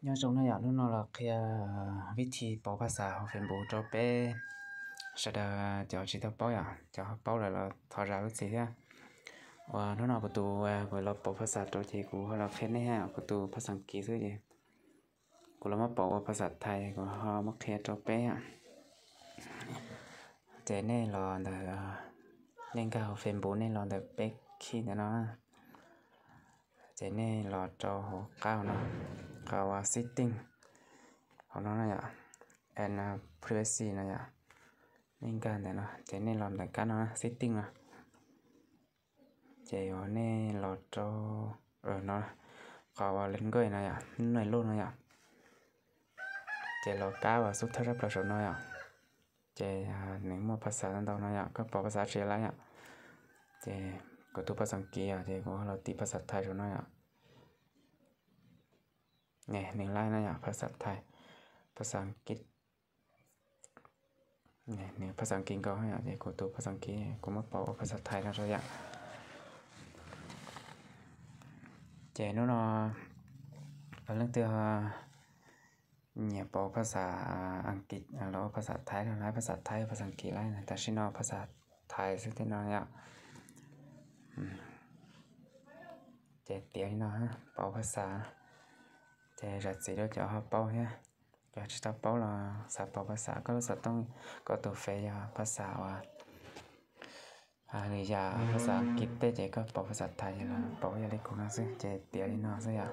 Nyob zoo na yom, hnub no los qhia vib thi pauv phaj xaj hauv Facebook rau peb sawv daws cov tsis tau paub yom, cov ho paub lawm los thov zam lub txim thiab. Uas hnub no kuv tus, kuv los pauv phaj xaj rau ces kuv ho los qhia nej, kuv tus phaj xaj kiv xwb ces kuv los muab pauv ua phaj xaj thais kuv ho muab qhia rau peb. Ces nej los ntawm, nej nkag hauv Facebook nej los ntawm peb khij ntawm no, ces nej los rau hauv qab no, qhov uas setting hauv no no yom, and privacy no yom. Nej nkag ntawm no ces nej los ntawm kab no setting no, ces uas nej los rau no, qhov uas language no yom, nai luj no yom. Ces los kab uas xub thawj sab plaws saum no yom, ces nws muaj phaj xaj ntau no yom, koj pauv phaj xaj tsi lawm yom. Ces kuv tus phaj xaj kiv yom, ces kuv los tim phaj xaj thais saum no yom. Nws laib no yom, phaj xaj thais, phaj xaj kiv, nws phaj xaj kiv nkaus yom, ces kuv tus phaj xaj kiv kuv muab pauv ua phaj xaj thais no rau yom. Ces hnub no leej twg nyiam pauv phaj xaj Askiv los ua phaj xaj thais los laib phaj xaj thais, phaj xaj kiv laib, tam sim no phaj xaj thais xwb thiab no yom. Ces tiav li no, pauv phaj xaj, ces zam txim rau cov ho paub thiab. Cov tsis tau paub los xav pauv phaj xaj, koj lub xov tooj, koj tus fev yog phaj xaj uas, nws yog phaj xaj Askiv tej ces koj pauv phaj xaj thais los pauv ib yam li kuv no xwb, ces tiav li no xwb yom.